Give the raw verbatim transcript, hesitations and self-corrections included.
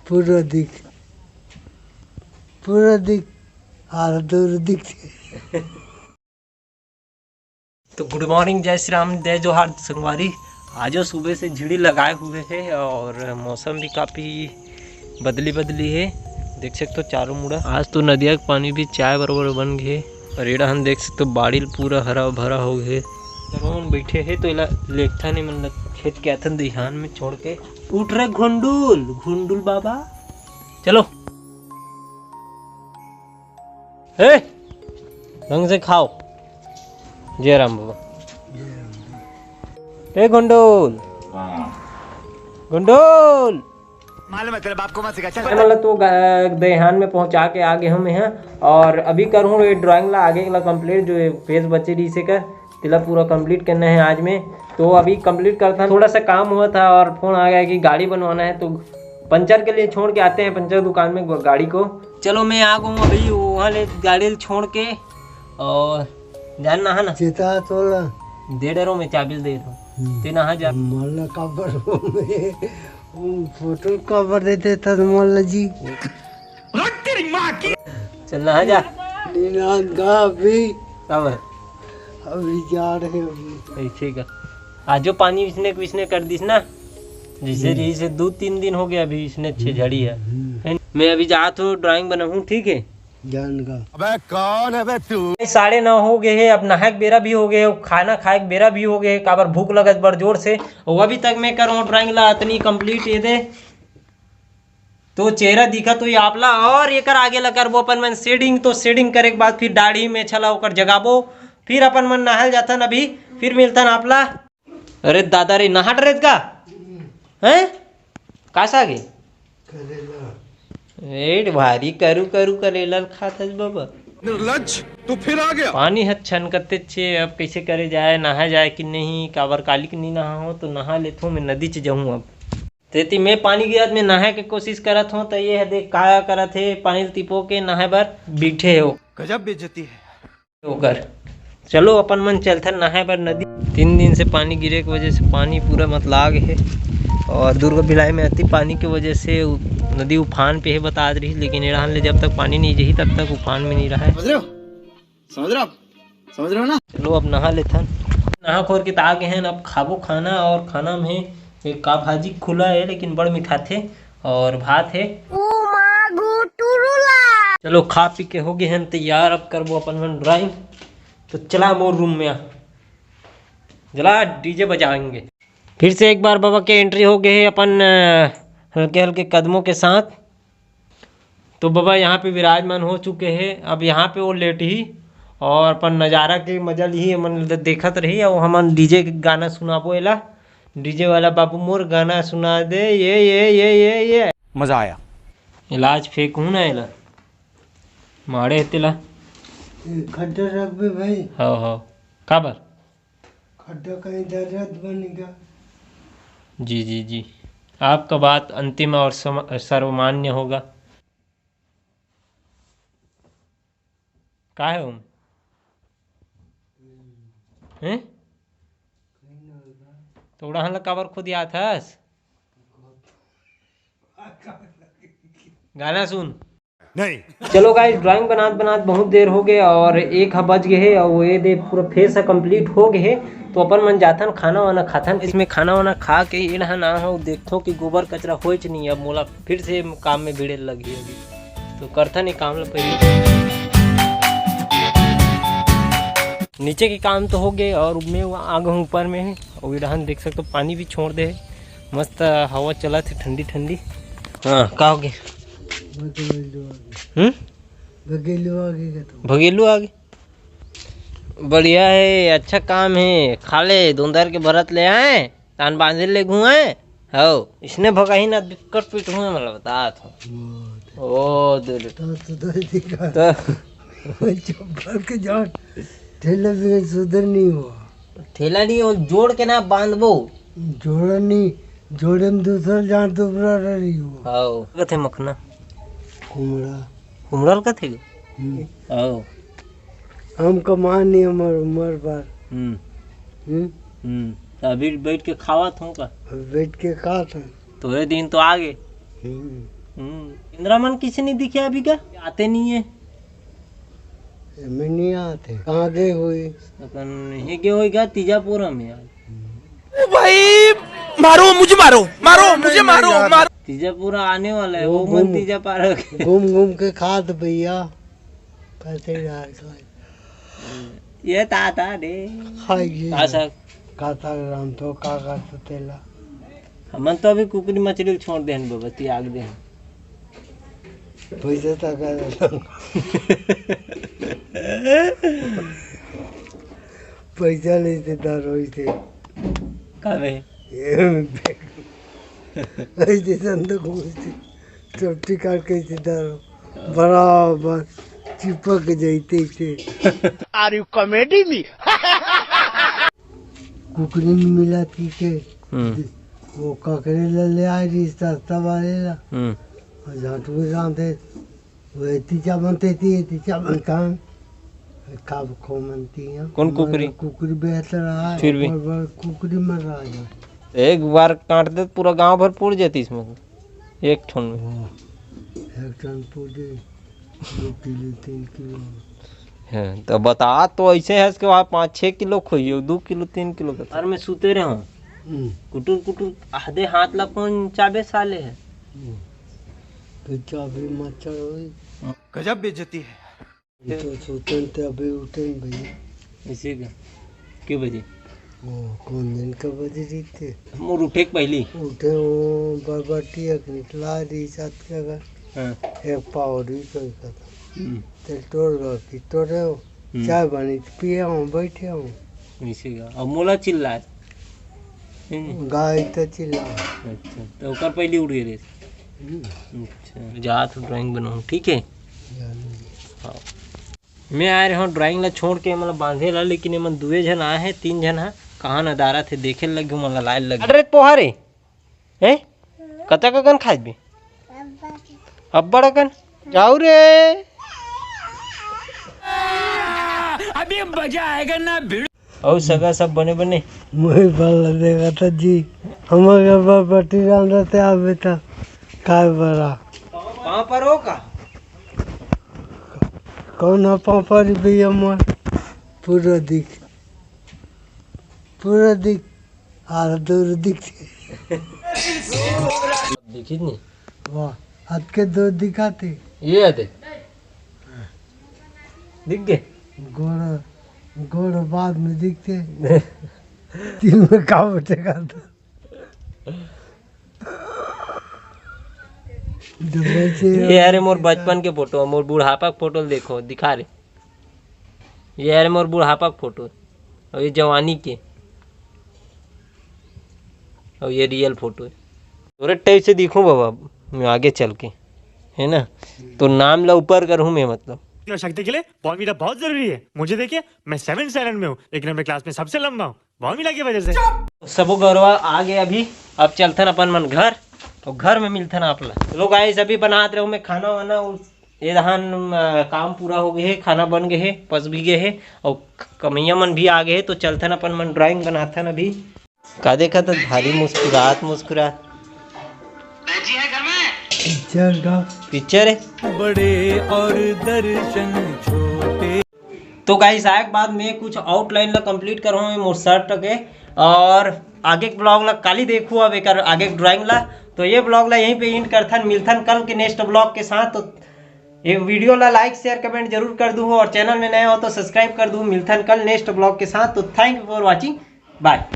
पूरा दिख, पूरा दिख, आधा दूर दिख। तो गुड मॉर्निंग, जय श्री राम, जय जोहार संगवारी। आजो सुबह से झिड़ी लगाए हुए है और मौसम भी काफ़ी बदली बदली है। देख सकते हो चारों मुड़ा। आज तो नदिया के पानी भी चाय बरोबर बन गए। और एड़ा हम देख सकते हो बाड़ी पूरा हरा भरा हो गए। रोहन बैठे है तो एला लेगथन, एमन ल खेत के आथन दइहान में छोड़ के। उठ रे घुंडुल, घुंडुल बाबा, चलो। ए, ढंग से खाओ। जय राम बाबा। ए घुंडुल, घुंडुल। मालूम है तेरे बाप को मत सिखा, चल। मतलब तो ग-, दइहान में पहुंचा के आ गए हम यहाँ। और अभी करूँ ये ड्राइंग ला आगे ला कंप्लीट, जो ये फेस बचे रही से कर, तेला पूरा कंप्लीट करना है आज में। तो अभी कंप्लीट करता, थोड़ा सा काम हुआ था और फोन आ गया कि गाड़ी बनवाना है, तो पंचर के लिए छोड़ के आते हैं पंचर दुकान में ग-, गाड़ी को। चलो मैं आ गया हूँ अभी वहाँ ले गाड़ी छोड़ के। और जान ना है ना, चेता तोला। दे डरो, मैं चाबी दे रहा हूँ। हम्म। ते नहा जा। मोला काबर में फोटो काबर देते था मोला जी। चल नहा जा। नींद आ गा अभी। काबर? अभी जा रहे अभी। ऐसे का। आज जो पानी इसने, इसने कर दिस ना, जैसे हम्म। रही से दो तीन दिन हो गया अभी इसने छे झड़ी है। हम्म। मैं अभी जात हूँ, ड्राइंग बनाऊँ, ठीक है? जान का। अबे कौन है बे तू? साढ़े नौ हो गए है, अब नहाए के बेरा भी हो गए, खाना खाए के बेरा भी हो गए, काबर भूख लगत बड़ जोर से। वो अभी तक मैं करूँ ड्राइंग ला अतनी कंप्लीट ये दे। तो चेहरा दिखा तो ये आपला और एकर आगे ला करबो अपन मन शेडिंग। तो शेडिंग करे के बाद फिर दाढ़ी में छला ओकर जगाबो, फिर अपन मन नहाल जाथन। अभी फिर मिलथन आपला। अरे दादा रे, नहा डरेत का? हैं? का साग हे? करेला। एड भारी करू करू करेला ल खात हस बाबा। निर्लज, तू फिर आ गया। पानी ह छनकते छे, अब कैसे करे जाए, नहा जाए कि नहीं, काबर काली कि नहीं नहा हो, तो नहा लेथों, मैं नदी च जाहूँ अब। तेती मैं पानी गिरत में नहाए के कोशिश करत हों, त ये ह देख का करत हे, पानी ल तिपो के नहाए बर बिठे हो। गजब बेइज्जती है। ओकर। चलो अपन मन चलथन नहाए बर नदी। तीन दिन से पानी गिरे के वजह से पानी पूरा मतलब आ गे हे और दुर्गा भिलाई में अति पानी के वजह से उ-, नदी उफान पे हे बतात रही, लेकिन एड़ान ले जब तक पानी नहीं जही तब तक उफान में नहीं रहा है। समझ रहे हो? समझ रहे हो आप? समझ रहे हो ना? चलो अब नहा लेथन। नहा खोर के त आ गे हन, अब खाबो खाना और खाना में एक का भाजी खुला है लेकिन बड़ मिठाथे। और भात हे। ओ माँ गो टुरुला। चलो खा पी के हो गे हन तैयार, अब करबो अपन मन ड्राइंग। तो चला मोर रूम में आ, चला डीजे बजाएंगे। फिर से एक बार बाबा के एंट्री हो गे हे अपन, अ, हल्के हल्के कदमों के साथ। तो बाबा यहाँ पे विराजमान हो चुके हे, अब यहाँ पे वो लेटही और अपन नज़ारा के मजा लिही, हमन ल देखत रही और हमन डीजे के गाना सुनाबो एला। डीजे वाला बाबू मोर गाना सुना दे, ये, ये, ये, ये, ये। मजा आया। इलाज फेंकहूँ ना एला, मारे हे तेला। ये खड्डा रखबे भाई। हाँ, हाँ। काबर? खड्डा कहीं दर्द बन गया। जी, जी, जी। आपका बात अंतिम और सम-, सर्वमान्य होगा। का हे ओम? हैं? तो ओड़ाहन ला काबर खुद याद हस? गाना सुन। नहीं। चलो गाइस, ड्राइंग बनात बनात बहुत देर हो गए और एक ह बज गए हे और ये दे पूरा फेस ह कंप्लीट हो गए हे। तो अपन मन जाथन खाना वाना खाथन। इसमें खाना वाना खा के एड़ाहन आ हो, देखथो कि गोबर कचरा होएच नहीं। अब मोला फिर से काम में भिड़े लगही अभी। तो करथन ये काम ला पहले। नीचे के काम तो हो गए और मैं आ गए हूँ ऊपर में। और एड़ाहन देख सकते हो पानी भी छोड़ दे हे, मस्त हवा चलत हे ठंडी ठंडी। हाँ, का हो गए? हम्म? भगेलू आ गए का तो? भगेलू आ गए। बढ़िया हे, अच्छा काम हे। खा ले, दोंदर के भरत ले आए, तान बांधे ले घुआए। हौ, इसने भगाही ना, बिक्कट पीट हुए, मतलब, बता तो। ओ, दे दे। तो सुधर दिखा। तो चप्पल के जान, ठेला भी सुधर नहीं हुआ। ठेला नहीं हो, जोड़ के ना बांधबो। जोड़ा नहीं, जोड़े में दूसरा जान दूसरा रही हो। आओ। कथे मखना? कुमड़ा। कुमड़ा ल कथे गो? हम्म। आओ। हम कमा नहीं, हमार उम्र बार। हम्म। हम्म? हम्म। तो अभी बैठ के खावत हो का? अभी बैठ के खात हन। तोरे दिन तो आ गए। हम्म। हम्म, इंदिरा मन किसे नहीं दिखे अभी का? आते नहीं है। एमे नहीं आते। कहाँ गए हुई? अपन यहीं गए होई का? तीजापुरा में यार। ओ भाई, मारो, मुझे मारो, मारो, मुझे मारो, मारो। तीजापुरा आने वाला है, वो वो मन घूम, तीजा पारा के। घूम घूम के खात भैया। कैसे यार, ये ता ता दे। खाइए। का साग? का साग राम तो का का तेला। हमन तो अभी कुकरी मछली छोड़ देहन बाबा, त्याग देहन। पैसा तक आ जाता। पैसा लेते दारू से। का बे? ये ऐसे संदूक में से चपटी काट के ऐसे दारू बराबर चिपक जाते थे। Are you comedy me? कुकरी में मिला थी के हम्म। वो ककरे ला ले आए रही सस्ता वाले ला। हम्म। और झाटू भी रांधे। वो एती चावल तेती, एती चावल खान। खाब खो मनती है। कौन कुकरी? कुकरी बेहतर रहा है। फिर भी। बड़ बड़ कुकरी मर रहा है। एक बार काट दे, पूरा गांव भर पूर जाती इसमें। एक ठन में। हाँ। एक ठन पूर दे, दो किलो, तीन किलो। हाँ, तो बता तो ऐसे है कि वहाँ पाँच छः किलो खोइयो, दो किलो, तीन किलो का। घर में सुते रहो। हम्म। कुटुर कुटुर आधे हाथ ला कौन चाबे साले है? हम्म। तो चाबी मच्छर होई। गजब बेइज्जती है। ये तो सोचन ते अभी उठे न भैया। इसी का? क्यों बजे? वो कौन दिन का बजे रही थे? मोर उठे के पहली। उठे वो बरबटिया के निकला रही सात के घर। हाँ। एक पाव रही कोई का। हम्म। ते टोर गा की टोरे हो। हम्म। चाय बनी तो पिए हो, बैठे हो। इसी का? अब मोला चिल्लाए। हम्म। गाय तो चिल्ला। अच्छा, तो ओकर पहली उठ गए रहे। हम्म। अच्छा, जात ड्राइंग बनाऊँ, ठीक है? जाने दे। हाँ। मैं आए रहे हूँ ड्राइंग ला छोड़ के, मतलब बांधे ला, लेकिन एमन दुए झन आए हैं, तीन झन हा कहाँ न डारा थे, देखे लगे, मन ला लाए लगे। अरे पोहा रे, हैं? कतक अकन खाए बे? अब्बड़ अकन। जाऊ रे। अभी मजा आएगा ना भिड़ू। अउ सगा सब बने बने? मोही बल्ला देखा था जी। हमारे घर पर बटी रांधा थे, आप बेटा। काय बरा? पाँव पर हो का? कौन है पाँव पर भैया मोर? पूरा दिख। पूरा दिख। आ दूर दिख। दिखित नहीं। वाह, अतके दूर दिखाते। ये आते। दिख गए? गोड़, गोड़ बाद में दिखते। तीन में का बचेगा तो। जब वैसे ये अरे मोर बचपन के फोटो, मोर बुढ़ापा के फोटो देखो, दिखा रे। ये अरे मोर बुढ़ापा के फोटो, और ये जवानी के, और ये रियल फोटो है। तोरे टाइप से दिखूं बाबा मैं आगे चल के, है ना? तो नाम ला ऊपर करूं मैं, मतलब। शक्ति के लिए बॉर्नवीटा बहुत जरूरी है। मुझे देखिए, मैं सेवन स्टैंडर्ड में हूँ, लेकिन अपने क्लास में सबसे लंबा हूँ, बॉर्नवीटा की वजह से। सबो गौरवा आ गए अभी, अब चलथन अपन मन घर, और घर में मिलथन आप ला। लो गाइस, अभी बनात रहो मैं खाना वाना, और ये दहान, अ, काम पूरा हो गए है, खाना बन गए है, पस भी गए है, और कमैया मन भी आ गए है, तो चलथन अपन मन ड्राइंग बनाथन अभी। का देखत हस भारी मुस्कुरात मुस्कुरात? पिक्चर का। पिक्चर है। बड़े और दर्शन छोटे। तो गाइस, आए के बाद मैं कुछ आउटलाइन ला कंप्लीट करहूँ मोर शर्ट के, और आगे के ब्लॉग ला काली देखू, अब एकर आगे के ड्राइंग ला। तो ये ब्लॉग ला यहीं पे एंड करथन, मिलथन कल के नेक्स्ट ब्लॉग के साथ। तो ये वीडियो ला लाइक शेयर कमेंट जरूर कर दू हो, और चैनल में नए हो तो सब्सक्राइब कर दू। मिलथन कल नेक्स्ट ब्लॉग के साथ। तो thank you for watching, bye।